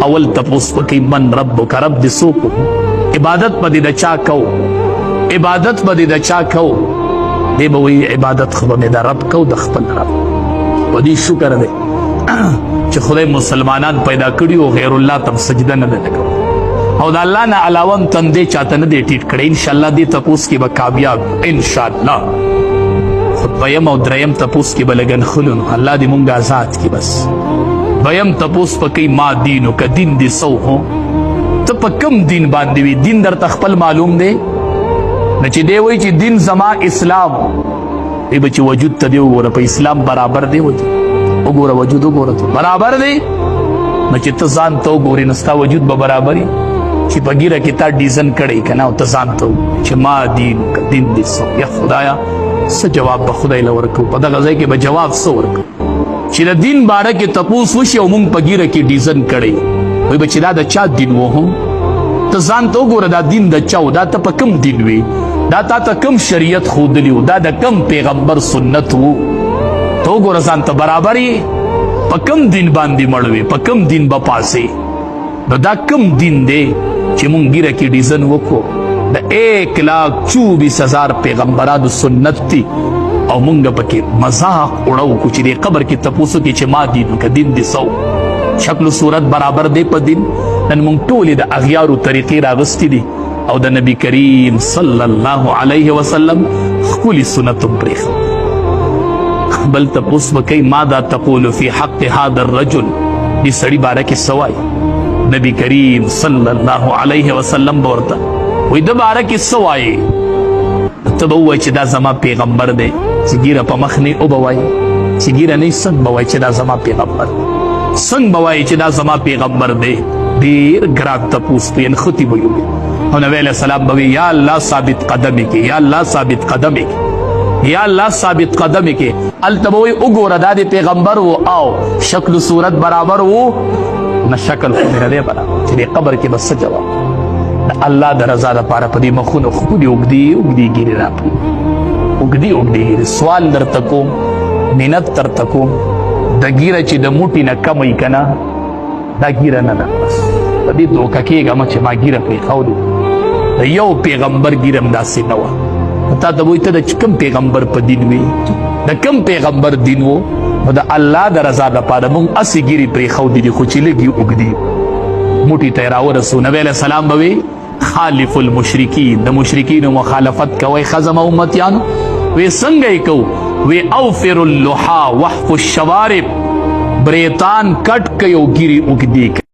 اول تپوس وکي، من ربک؟ رب دې څوک؟ عبادت به دې د چا کو؟ عبادت به دې د چا کو؟ دی به وایي، عبادت خو به مې د رب کو، د خپل رب. په دې شکر دی چې خدای مسلمانان پیدا کړي او غیر الله ته سجده نه ده لګولې او د الله نه علاوه هم تندې چاته نه دی ټیټ کړی. ان شاء الله دې تپوس کې به کامیاب، ان شاء الله. خو دویم او دریم تپوس کې به لږ نښلو، نو الله دې مونږ آزاد کړي. بس دویم تپوس پکې، ما دینک؟ دین دې څه هو؟ ته په کم دین باندې وي؟ دین درته خپل معلوم دی؟ نو چې دی وایي چې دین زما اسلام دی، به چې وجود ته دی وګوره، په اسلام برابر دی؟ وجود وګوره، وجود وګوره ته برابر دی؟ نو چې ته ځان ته وګورې، نو ستا وجود به برابري چې په ګیره کې تا ډیزن کړی که نه؟ او ته ځان ته چې ما دینک؟ دین دې څه؟ یا خدایا، څه جواب به خدای له ورکو؟ په دغه ځای کې به جواب څه ورکو چې د دین باره کې تپوس وشي او مونږ په ګیره کې ډیزن کړی؟ وای به چې دا د چا دین و؟ هم ته ځان ته وګوره، دا دین د چا و؟ دا ته په کم دین وی؟ دا تا ته کم شریعت ښودلی و؟ دا د کم پیغمبر سنت وو؟ ته وګوره ځان ته، برابر یې؟ په کم دین باندې مړ وې؟ په کم دین به پاسې؟ نو دا کم دین دی چې مونږ ګیره کې ډیزن وکړو؟ د 1,24,000 پیغمبرانو سنت دی او مونږ پکې مذاق اړو کو چې د قبر کې تپوسو کې چې ما دین که دین دې سو، شکل و صورت برابر دی په دین؟ نن مونږ ټولې د اغیارو طریقې راغستې دي او د نبی کریم صلی الله علیه وسلم ښکلي سنت هم پرېښود. بل تپوس به کوي، ماذا تقول فی حق هذا الرجل؟ دې سړي باره کې څه وایي؟ نبی کریم صلی الله علیه وسلم به ورته وایي، د باره کې څه وایي؟ ته به ووایي چې دا زما پیغمبر دی. چې ږیره په مخ نه، وبه وایي چې ږیره نه، څنګه به وایي چې دا زما پیغمبر دی؟ څنګه به وایي چې دا زما پیغمبر دی؟ ډیر ګران تپوس دی، نښتي به یو. او نبی علیہ السلام به، یا الله ثابت قدم کې، یا الله ثابت قدم کې، یا الله ثابت قدم کې. هلته به وایي، وګوره، دا د پیغمبر وو او شکل و صورت برابر وو؟ نه، شکل خو مې نه دی برابر. چې د قبر کې به څه جواب؟ د الله د رضا لپاره په دې مخونو ښکلي اوږدې اوږدې ږیرې راپرې، اوږدې اوږدې ږیرې. سوال درته کوم، منت درته کوم، د ږیره چې د موټي نه کمه که نه، دا ږیره نه ده. بس په دې دوکه کېږه مه چې ما ږیره پرېښودې. د یو پیغمبر ږیره هم داسې نه وه. تا ته وایي، ته د کوم پیغمبر په دین وي؟ د کوم پیغمبر دین وو؟ نو د الله د رضا لپاره مونږ هسې ږیرې پرېښودې دي، خو چې لږې اوږدې موټي ته یې راورسو. نبی علیه السلام به وي، خالف المشرکین، د مشرکینو مخالفت کوئ ښځمه امتیانو. وی څنګه یې کوو؟ وی اوفر اللحا وحف الشوارب، بریتان کټ کوي او ږیرې اوږدې کوي.